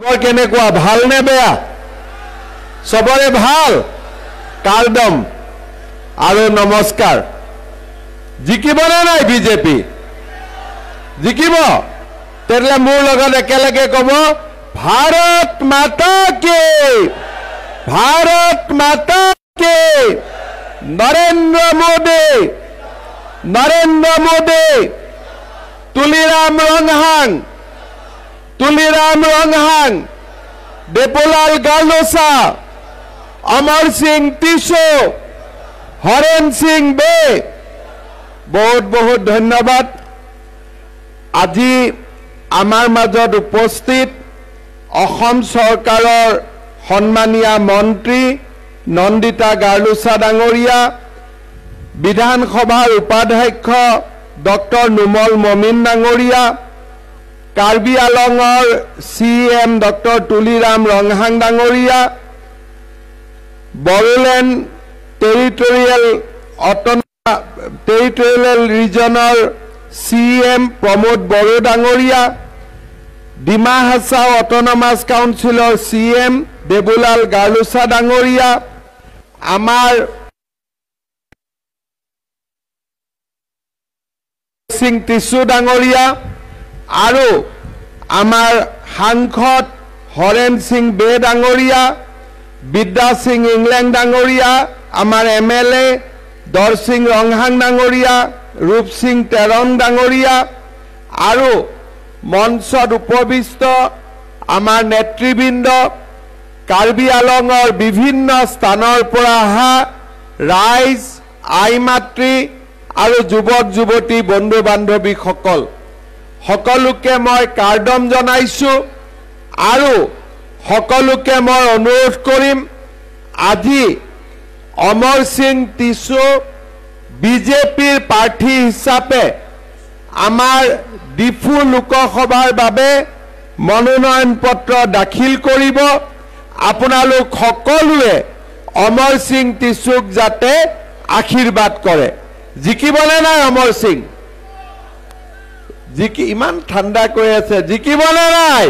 কেনেকুৱা, ভাল নে বেয়া? চবৰে ভাল। কাৰদম আৰু নমস্কাৰ। জিকিবনে নাই বিজেপি? জিকিব। তেতিয়াহ'লে মোৰ লগত একেলগে ক'ব, ভাৰত মাতা কি, ভাৰত মাতা কি, নৰেন্দ্ৰ মোদী, নৰেন্দ্ৰ মোদী, তুলিৰাম ৰংহাং, তুলিৰাম ৰংহাং, দেৱলাল গাৰ্লোচা, অমৰ সিং টিছু, হৰেণ সিং বে। বহুত বহুত ধন্যবাদ। আজি আমাৰ মাজত উপস্থিত অসম চৰকাৰৰ সন্মানীয় মন্ত্ৰী নন্দিতা গাৰ্লোচা ডাঙৰীয়া, বিধানসভাৰ উপাধ্যক্ষ ডক্টৰ নোমল মমিন ডাঙৰীয়া, কাৰ্বি আলঙৰ C M doctor Tuliram Ronghang ডাঙৰীয়া, বড়োলেণ্ড টেৰিটৰিয়েল ৰিজনৰ চি এম প্ৰমোদ বড়ো ডাঙৰীয়া, ডিমা হাছাও অট'নমাছ কাউন্সিলৰ চি এম দেৱলাল গাৰ্লোচা ডাঙৰীয়া, আমাৰ সিং টিছু ডাঙৰীয়া আৰু আমাৰ সাংসদ হৰেণ সিং বে ডাঙৰীয়া, বিদ্যা সিং ইংলেণ্ড ডাঙৰীয়া, আমাৰ এম এল এ দৰসিং ৰংহাং ডাঙৰীয়া, ৰূপ সিং তেৰং ডাঙৰীয়া আৰু মঞ্চত উপবিষ্ট আমাৰ নেতৃবৃন্দ, কাৰ্বি আলঙৰ বিভিন্ন স্থানৰ পৰা অহা ৰাইজ, আই মাতৃ আৰু যুৱক যুৱতী বন্ধু বান্ধৱীসকল, সকলোকে মই কাৰ্দম জনাইছোঁ আৰু সকলোকে মই অনুৰোধ কৰিম, আজি অমৰ সিং টিছু বিজেপিৰ প্ৰাৰ্থী হিচাপে আমাৰ ডিফু লোকসভাৰ বাবে মনোনয়ন পত্ৰ দাখিল কৰিব। আপোনালোক সকলোৱে অমৰ সিং টিছুক যাতে আশীৰ্বাদ কৰে। জিকিবনে নাই অমৰ সিং? জিকি, ইমান ঠাণ্ডা কৈ আছে, জিকিবনে নাই?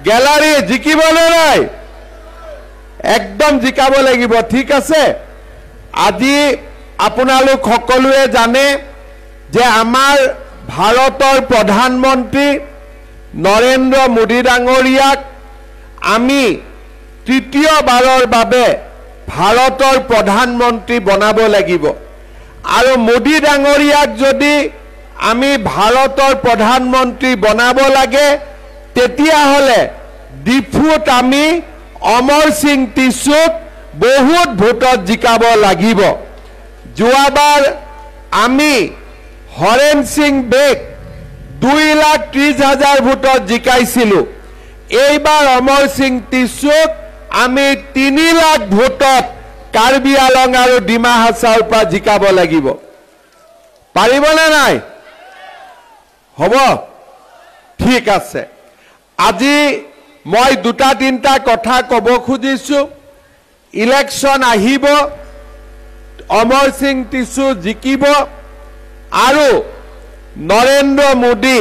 গেলাৰী জিকিবনে নাই? একদম জিকাব লাগিব, ঠিক আছে। আজি আপোনালোক সকলোৱে জানে যে আমাৰ ভাৰতৰ প্ৰধানমন্ত্ৰী নৰেন্দ্ৰ মোদী ডাঙৰীয়াক আমি তৃতীয়বাৰৰ বাবে ভাৰতৰ প্ৰধানমন্ত্ৰী বনাব লাগিব। আৰু মোদী ডাঙৰীয়াক যদি আমি ভাৰতৰ প্ৰধানমন্ত্ৰী বনাব লাগে, তেতিয়াহ'লে ডিফুত আমি অমৰ সিং টিছুক বহুত ভোটত জিকাব লাগিব। যোৱাবাৰ আমি হৰেণ সিং বেক 2,30,000 ভোটত জিকাইছিলোঁ। এইবাৰ অমৰ সিং টিছুক আমি 3 লাখ ভোটত কাৰ্বি আলং আৰু ডিমা হাছাওৰ পৰা জিকাব লাগিব। পাৰিবনে নাই? হ'ব, ঠিক আছে। আজি মই দুটা তিনিটা কথা ক'ব খুজিছোঁ। ইলেকশ্যন আহিব, অমৰ সিং টিছু জিকিব আৰু নৰেন্দ্ৰ মোদী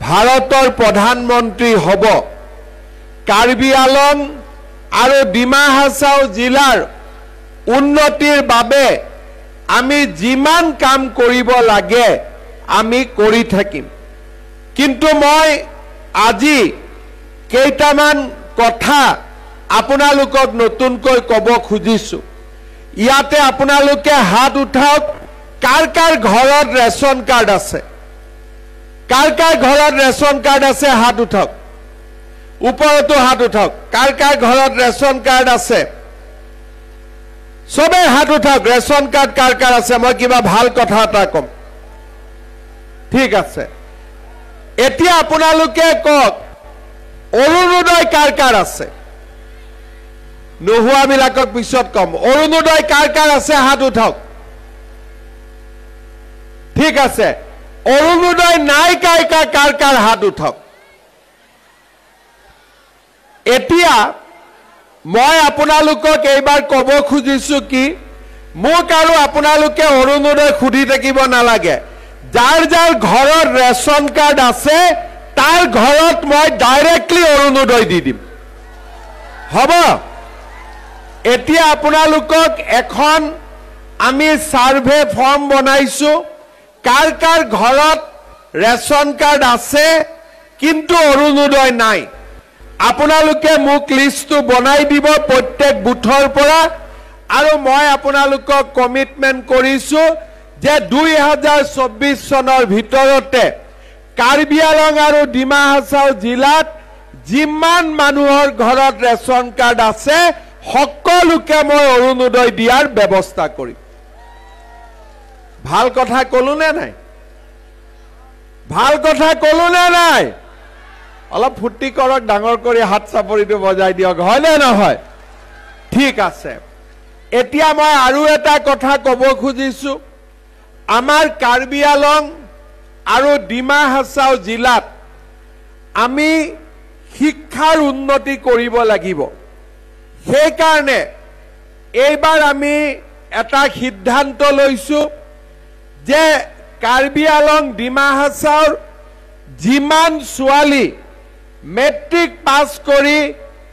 ভাৰতৰ প্ৰধানমন্ত্ৰী হ'ব। কাৰ্বি আলং আৰু ডিমা হাছাও জিলাৰ উন্নতিৰ বাবে আমি যিমান কাম কৰিব লাগে আমি কৰি থাকিম। কিন্তু মই আজি কেইটামান কথা আপোনালোকক নতুনকৈ ক'ব খুজিছোঁ। ইয়াতে আপোনালোকে হাত উঠাওক, কাৰ কাৰ ঘৰত ৰেচন কাৰ্ড আছে? কাৰ কাৰ ঘৰত ৰেচন কাৰ্ড আছে হাত উঠাওক। ওপৰতো হাত উঠাওক। কাৰ কাৰ ঘৰত ৰেচন কাৰ্ড আছে? চবে হাত উঠাওক। ৰেচন কাৰ্ড কাৰ কাৰ আছে? মই কিবা ভাল কথা এটা ক'ম। ঠিক আছে। এতিয়া আপোনালোকে কওক, অৰুণোদয় কাৰ কাৰ আছে? নোহোৱাবিলাকক পিছত ক'ম। অৰুণোদয় কাৰ কাৰ আছে হাত উঠাওক। ঠিক আছে। অৰুণোদয় নাই কাৰ কাৰ কাৰ কাৰ হাত উঠাওক। এতিয়া মই আপোনালোকক এইবাৰ ক'ব খুজিছো কি, মোক আৰু আপোনালোকে অৰুণোদয় সুধি থাকিব নালাগে। যাৰ যাৰ ঘৰত ৰেচন কাৰ্ড আছে তাৰ ঘৰত মই ডাইৰেক্টলি অৰুণোদয় দি দিম। হ'ব? এতিয়া আপোনালোকক এখন আমি ছাৰ্ভে ফৰ্ম বনাইছোঁ, কাৰ কাৰ ঘৰত ৰেচন কাৰ্ড আছে কিন্তু অৰুণোদয় নাই। আপোনালোকে মোক লিষ্টটো বনাই দিব প্ৰত্যেক বুথৰ পৰা, আৰু মই আপোনালোকক কমিটমেণ্ট কৰিছোঁ যে 2024 চনৰ ভিতৰতে কাৰ্বি আলং আৰু ডিমা হাছাও জিলাত যিমান মানুহৰ ঘৰত ৰেচন কাৰ্ড আছে সকলোকে মই অৰুণোদয় দিয়াৰ ব্যৱস্থা কৰিম। ভাল কথা কলো নে নাই? ভাল কথা কলো নে নাই? অলপ ফূৰ্তি কৰক, ডাঙৰ কৰি হাত চাপৰিটো বজাই দিয়ক, হয় নে নহয়? ঠিক আছে। এতিয়া মই আৰু এটা কথা ক'ব খুজিছোঁ। আমাৰ কাৰ্বি আলং আৰু ডিমা হাছাও জিলাত আমি শিক্ষাৰ উন্নতি কৰিব লাগিব। সেইকাৰণে এইবাৰ আমি এটা সিদ্ধান্ত লৈছোঁ যে কাৰ্বি আলং ডিমা হাছাওৰ যিমান ছোৱালী মেট্ৰিক পাছ কৰি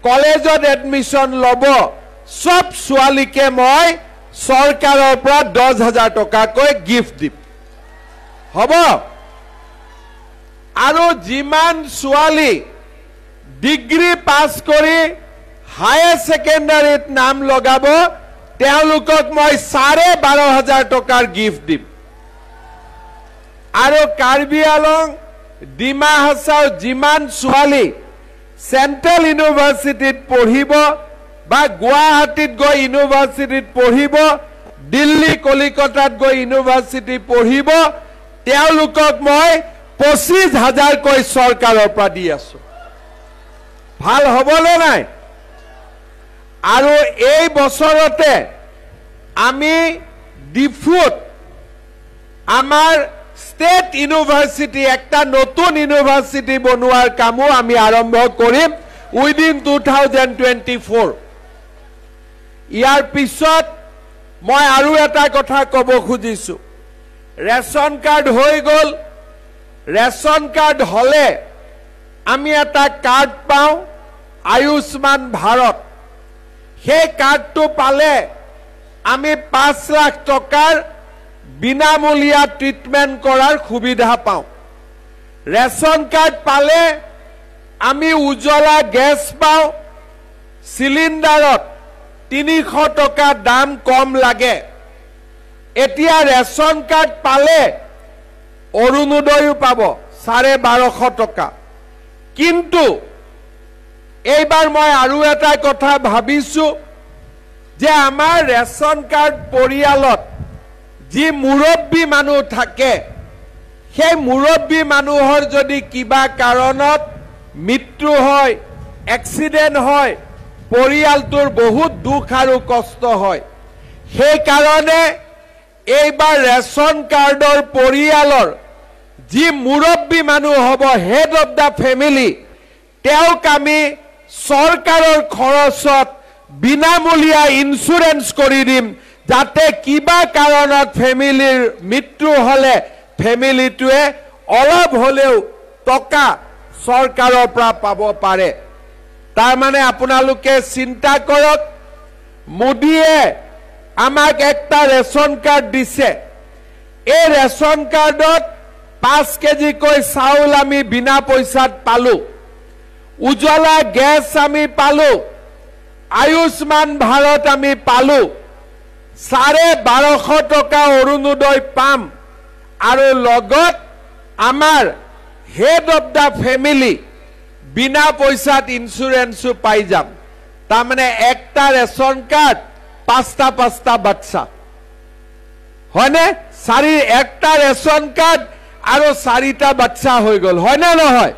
কলেজত এডমিশ্যন ল'ব, চব ছোৱালীকে মই চৰকাৰৰ পৰা 10,000 টকাকৈ গিফ্ট দিম। হ'ব? আৰু যিমান ছোৱালী ডিগ্ৰী পাছ কৰি হায়াৰ ছেকেণ্ডাৰীত নাম লগাব, তেওঁলোকক মই 12,500 টকাৰ গিফ্ট দিম। আৰু কাৰ্বি আলং ডিমা হাছাও যিমান ছোৱালী চেণ্ট্ৰেল ইউনিভাৰ্চিটিত পঢ়িব বা গুৱাহাটীত গৈ ইউনিভাৰ্চিটিত পঢ়িব, দিল্লী কলিকতাত গৈ ইউনিভাৰ্চিটি পঢ়িব, তেওঁলোকক মই 25,000কৈ চৰকাৰৰ পৰা দি আছো। ভাল হ'বনে নাই? আৰু এই বছৰতে আমি ডিফুত আমাৰ ষ্টেট ইউনিভাৰ্চিটি, একটা নতুন ইউনিভাৰ্চিটি বনোৱাৰ কামো আমি আৰম্ভ কৰিম উইদিন 2024। ইয়াৰ পিছত মই আৰু এটা কথা ক'ব খুজিছোঁ। ৰেচন কাৰ্ড হৈ গ'ল। ৰেচন কাৰ্ড হ'লে আমি এটা কাৰ্ড পাওঁ, আয়ুষ্মান ভাৰত। সেই কাৰ্ডটো পালে আমি 5 লাখ টকাৰ বিনামূলীয়া ট্ৰিটমেণ্ট কৰাৰ সুবিধা পাওঁ। ৰেচন কাৰ্ড পালে আমি উজ্বলা গেছ পাওঁ, চিলিণ্ডাৰত 300 টকা দাম কম লাগে। এতিয়া ৰেচন কাৰ্ড পালে অৰুণোদয়ো পাব 1250 টকা। কিন্তু এইবাৰ মই আৰু এটা কথা ভাবিছোঁ যে আমাৰ ৰেচন কাৰ্ড পৰিয়ালত যি মুৰব্বী মানুহ থাকে, সেই মুৰব্বী মানুহৰ যদি কিবা কাৰণত মৃত্যু হয়, এক্সিডেণ্ট হয়, পৰিয়ালটোৰ বহুত দুখ আৰু কষ্ট হয়। সেইকাৰণে এইবাৰ ৰেচন কাৰ্ডৰ পৰিয়ালৰ যি মুৰব্বী মানুহ হ'ব, হেড অফ the family, তেওঁক আমি চৰকাৰৰ খৰচত বিনামূলীয়া ইঞ্চুৰেঞ্চ কৰি দিম, যাতে কিবা কাৰণত ফেমিলিৰ মৃত্যু হ'লে ফেমিলিটোৱে অলপ হ'লেও টকা চৰকাৰৰ পৰা পাব পাৰে। তাৰমানে আপোনালোকে চিন্তা কৰক, মোদীয়ে আমাক একটা ৰেচন কাৰ্ড দিছে। এই ৰেচন কাৰ্ডত 5 কেজিকৈ চাউল আমি বিনা পইচাত পালো, উজ্বলা গেছ আমি পালো, আয়ুষ্মান ভাৰত আমি পালো, 1250 টকা অৰুণোদয় পাম, আৰু লগত আমাৰ হেড অফ the family বিনা পইচাত ইঞ্চুৰেঞ্চো পাই যাম। তাৰমানে একটা ৰেচন কাৰ্ড 5টা 5টা বাচ্চা, হয়নে? একটা ৰেচন কাৰ্ড আৰু 4টা বাচ্চা হৈ গ'ল, হয়নে নহয়?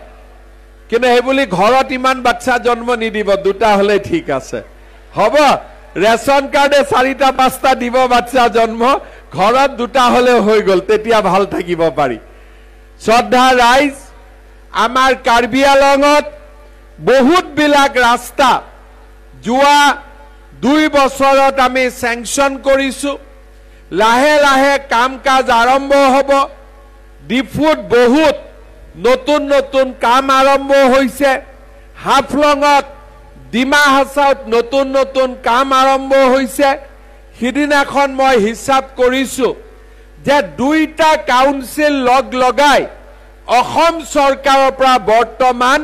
কিন্তু সেইবুলি ঘৰত ইমান বাচ্চা জন্ম নিদিব, 2টা হ'লে ঠিক আছে, হ'ব। ৰেচন কাৰ্ডে 4টা 5টা দিব বাচ্চা জন্ম, ঘৰত 2টা হ'লে হৈ গ'ল, তেতিয়া ভাল থাকিব পাৰি। শ্ৰদ্ধা ৰাইজ, আমাৰ কাৰ্বি আলঙত বহুতবিলাক ৰাস্তা যোৱা 2 বছৰত আমি চেংচন কৰিছোঁ। লাহে লাহে কাম কাজ আৰম্ভ হ'ব। ডিফুত বহুত নতুন নতুন কাম আৰম্ভ হৈছে। হাফলঙত, ডিমা হাছাওত নতুন নতুন কাম আৰম্ভ হৈছে। সিদিনাখন মই হিচাপ কৰিছোঁ যে দুইটা কাউন্সিল লগ লগাই অসম চৰকাৰৰ পৰা বৰ্তমান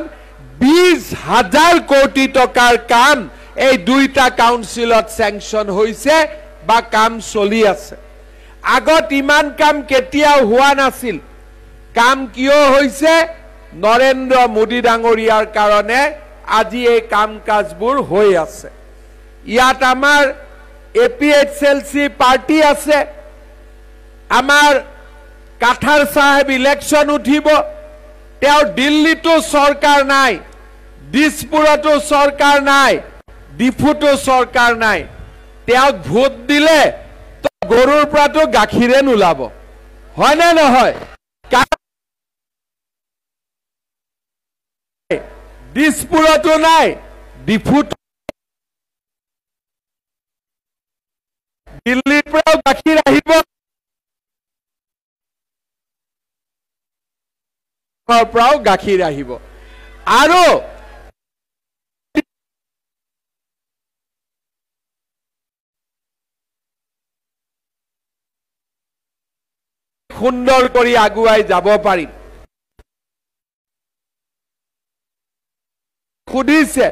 20,000 কোটি টকাৰ কাম এই দুইটা কাউন্সিলত চেংচন হৈছে বা কাম চলি আছে। আগত ইমান কাম কেতিয়াও হোৱা নাছিল। কাম কিয় হৈছে? নৰেন্দ্ৰ মোদী ডাঙৰীয়াৰ কাৰণে আজি এই কাম কাজবোৰ হৈ আছে। ইয়াত আমাৰ APHLC party আছে, আমাৰ কাথাৰ চাহেব ইলেকশ্যন উঠিব, তেওঁ দিল্লীতো চৰকাৰ নাই, দিছপুৰতো চৰকাৰ নাই, ডিফুতো চৰকাৰ নাই। তেওঁক ভোট দিলে গৰুৰ পৰাতো গাখীৰে নোলাব, হয়নে নহয়? দিছপুৰতো নাই, ডিফুত, দিল্লীৰ পৰাও গাখীৰ আহিব, পৰাও গাখীৰ আহিব। আৰু সুন্দৰ কৰি আগুৱাই যাব পাৰিম। সুধিছে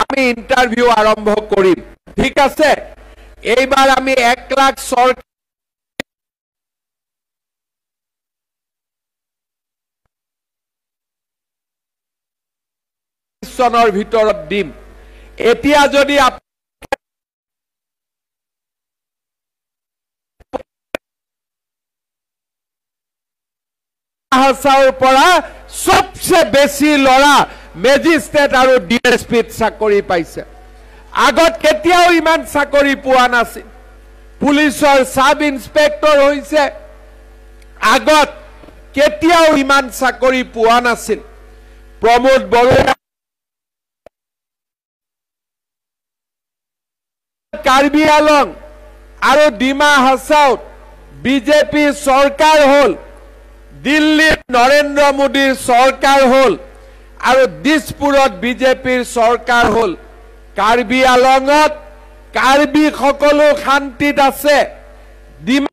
আমি ইণ্টাৰভিউ আৰম্ভ কৰিম, ঠিক আছে? এইবাৰ আমি 1 লাখ চৰকাৰ চনৰ ভিতৰত দিম। এতিয়া যদি হাছাওৰ পৰা সবচে বেছি ল'ৰা মেজিষ্ট্ৰেট আৰু ডিএছপিত চাকৰি পাইছে। আগত কেতিয়াও ইমান চাকৰি পোৱা নাছিল। পুলিচৰ চাব ইন্সপেক্টৰ হৈছে, আগত কেতিয়াও ইমান চাকৰি পোৱা নাছিল। প্ৰমোদ বড়ো কাৰ্বি আলং আৰু ডিমা হাছাওত বিজেপি চৰকাৰ হ'ল, দিল্লীত নৰেন্দ্ৰ মোদীৰ চৰকাৰ হ'ল আৰু দিছপুৰত বিজেপিৰ চৰকাৰ হ'ল। কাৰ্বি আলঙত কাৰ্বি সকলো শান্তিত আছে, ডিমা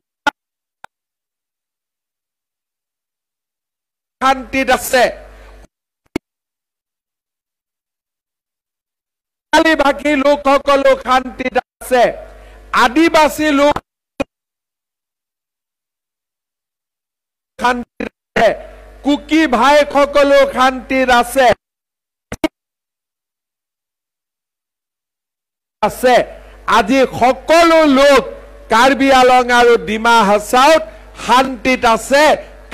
শান্তিত আছে, ভাষী লোকসকলো শান্তিত আছে, আদিবাসী লোক শান্তিত আছে, কুকি ভাই সকলো শান্তিত আছে আছে। আজি সকলো লোক কাৰ্বি আলং আৰু ডিমা হাছাওত শান্তিত আছে,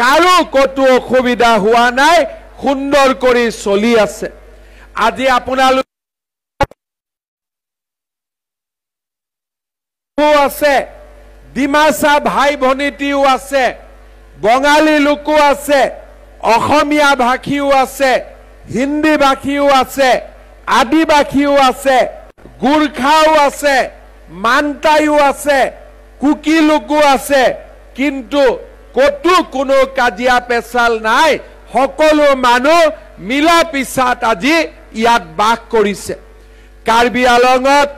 কাৰো ক'তো অসুবিধা হোৱা নাই, সুন্দৰ কৰি চলি আছে। আজি আপোনালোক আছে, ডিমাচা ভাই ভনীটিও আছে, বঙালী লোকো আছে, অসমীয়া ভাষীও আছে, হিন্দী ভাষীও আছে, আদিবাসীও আছে, গোৰ্খাও আছে, মান্তাইও আছে, কুকি লোকো আছে, কিন্তু ক'তো কোনো কাজিয়া পেচাল নাই। সকলো মানুহ মিলা পিছাত আজি ইয়াত বাস কৰিছে। কাৰ্বি আলঙত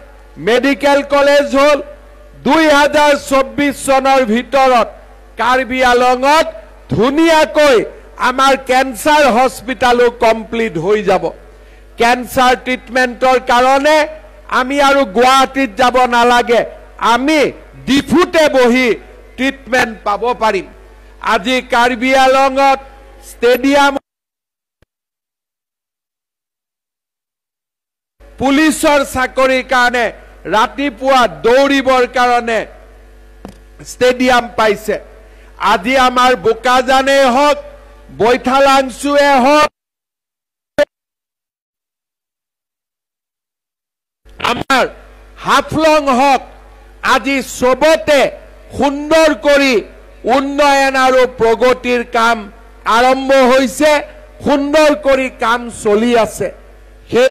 মেডিকেল কলেজ হ'ল, 2024 চনৰ ভিতৰত কাৰ্বি আলঙত ধুনীয়াকৈ আমাৰ কেঞ্চাৰ হস্পিটালো কমপ্লিট হৈ যাব। কেঞ্চাৰ ট্ৰিটমেণ্টৰ কাৰণে আমি আৰু গুৱাহাটীত যাব নালাগে, আমি ডিফুতে বহি ট্ৰিটমেণ্ট পাব পাৰিম। আজি কাৰ্বি আলঙত ষ্টেডিয়াম, পুলিচৰ চাকৰিৰ কাৰণে ৰাতিপুৱা দৌৰিবৰ কাৰণে ষ্টেডিয়াম পাইছে। আজি আমাৰ বোকাজানেই হওক, বৈঠালাংচুৱে হওক, আমাৰ হাফলং হওক, আজি চবতে সুন্দৰ কৰি উন্নয়ন আৰু প্ৰগতিৰ কাম আৰম্ভ হৈছে, সুন্দৰ কৰি কাম চলি আছে। সেই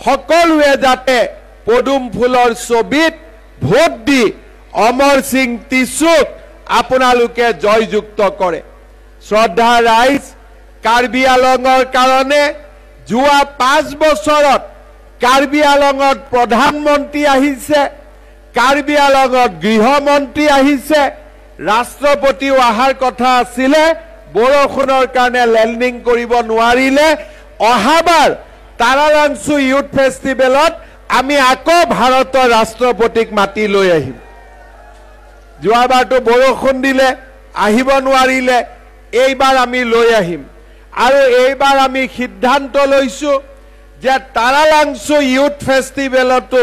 সকলোৱে যাতে পদুম ফুলৰ ছবিত ভোট দি অমৰ সিং টিছুক আপোনালোকে জয়যুক্ত কৰে। শ্ৰদ্ধা ৰাইজ, কাৰ্বি আলঙৰ কাৰণে যোৱা 5 বছৰত কাৰ্বি আলঙত প্ৰধানমন্ত্ৰী আহিছে, কাৰ্বি আলঙত গৃহমন্ত্ৰী আহিছে, ৰাষ্ট্ৰপতিও অহাৰ কথা আছিলে, বৰষুণৰ কাৰণে লেণ্ডিং কৰিব নোৱাৰিলে। অহাবাৰ তাৰালাংচু ইউথ ফেষ্টিভেলত আমি আকৌ ভাৰতৰ ৰাষ্ট্ৰপতিক মাতি লৈ আহিম। যোৱাবাৰটো বৰষুণ দিলে, আহিব নোৱাৰিলে, এইবাৰ আমি লৈ আহিম। আৰু এইবাৰ আমি সিদ্ধান্ত লৈছো যে তাৰালাংচু ইউথ ফেষ্টিভেলতো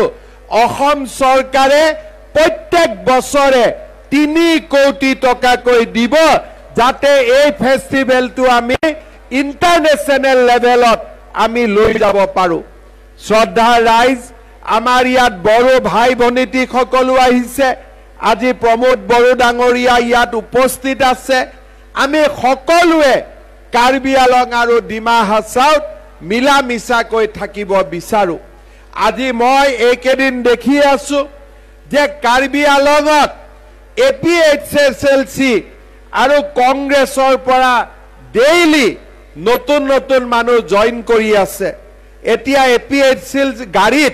অসম চৰকাৰে প্ৰত্যেক বছৰে 3 কোটি টকাকৈ দিব, যাতে এই ফেষ্টিভেলটো আমি ইণ্টাৰনেশ্যনেল লেভেলত আমি লৈ যাব পাৰোঁ। শ্ৰদ্ধাৰ ৰাইজ, আমাৰ ইয়াত বড়ো ভাই ভনীটিসকলো আহিছে, আজি প্ৰমোদ বড়ো ডাঙৰীয়া ইয়াত উপস্থিত আছে। আমি সকলোৱে কাৰ্বি আলং আৰু ডিমা হাছাওত মিলা মিছাকৈ থাকিব বিচাৰোঁ। আজি মই এইকেইদিন দেখি আছো যে Karbi আলঙত A P H S L C আৰু কংগ্ৰেছৰ পৰা ডেইলি নতুন নতুন মানুহ জইন কৰি আছে। এতিয়া এ পি এইচ এল গাড়ীত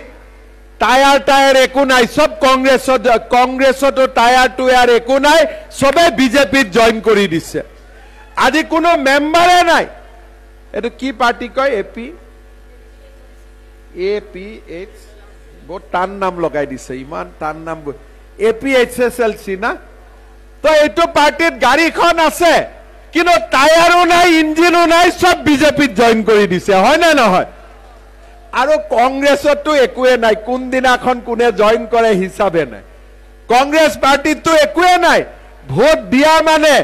টায়াৰ টায়াৰ একো নাই, চব কংগ্ৰেছতো টায়াৰ টুয়াৰ একো নাই, চবে বিজেপিত জইন কৰি দিছে। আজি কোনো মেম্বাৰে নাই। এইটো কি পাৰ্টি কয়? এ পি এইচ, বহুত টান নাম লগাই দিছে, ইমান টান নাম, A P H S L C না? তো এইটো পাৰ্টিত গাড়ীখন আছে কিন্তু টায়াৰো নাই, ইঞ্জিনো নাই, চব বিজেপিত জইন কৰি দিছে, হয় নে নহয়? আৰু কংগ্ৰেছতো একোৱে নাই, কোনদিনাখন কোনে জইন কৰে হিচাপে নাই। কংগ্ৰেছ পাৰ্টিততো একোৱে নাই, ভোট দিয়া মানে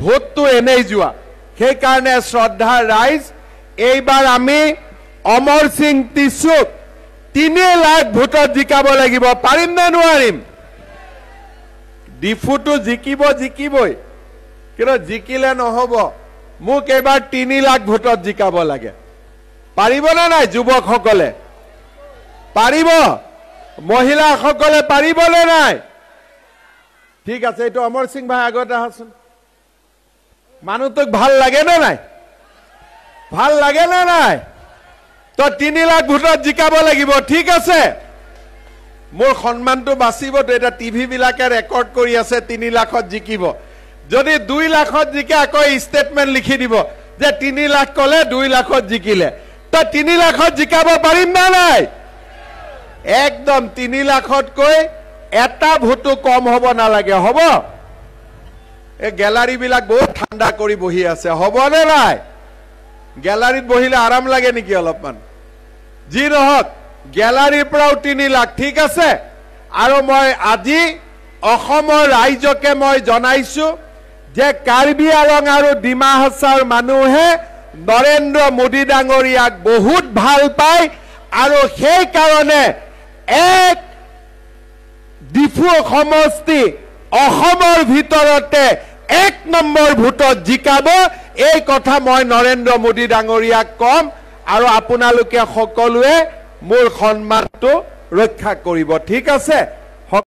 ভোটটো এনেই যোৱা। সেইকাৰণে শ্ৰদ্ধাৰ ৰাইজ, এইবাৰ আমি অমৰ সিং টিছুক 3 লাখ ভোটত জিকাব লাগিব। পাৰিম নে নোৱাৰিম? ডিফুটো জিকিব, জিকিবই, কিন্তু জিকিলে নহ'ব, মোক এইবাৰ 3 লাখ ভোটত জিকাব লাগে। পাৰিবনে নাই যুৱকসকলে? পাৰিব? মহিলাসকলে পাৰিবনে নাই? ঠিক আছে, এইটো অমৰ সিং ভাই আগত আহাচোন। মানুহটোক ভাল লাগে নে নাই? ভাল লাগে নে নাই? তো 3 লাখ ভোটত জিকাব লাগিব, ঠিক আছে? মোৰ সন্মানটো বাচিবতো। এতিয়া টিভি বিলাকে ৰেকৰ্ড কৰি আছে 3 লাখত জিকিব। যদি 2 লাখত জিকে আকৌ ষ্টেটমেণ্ট লিখি দিব যে 3 লাখ ক'লে 2 লাখত জিকিলে। তো 3 লাখত জিকাব পাৰিম নে নাই? একদম 3 লাখতকৈ এটা ভোটো কম হ'ব নালাগে, হ'ব? এই গেলাৰীবিলাক বহুত ঠাণ্ডা কৰি বহি আছে, হ'বনে নাই? গেলাৰীত বহিলে আৰাম লাগে নেকি অলপমান? যি নহওক, গেলাৰীৰ পৰাও 3 লাখ, ঠিক আছে? আৰু মই আজি অসমৰ ৰাইজকে মই জনাইছো যে কাৰ্বি আলং আৰু ডিমা হাছাওৰ মানুহে নৰেন্দ্ৰ মোদী ডাঙৰীয়াক বহুত ভাল পায় আৰু সেইকাৰণে এক ডিফু সমষ্টি অসমৰ ভিতৰতে 1 নম্বৰ ভোটত জিকাব। এই কথা মই নৰেন্দ্ৰ মোদী ডাঙৰীয়াক কম আৰু আপোনালোকে সকলোৱে মোৰ সন্মানটো ৰক্ষা কৰিব, ঠিক আছে?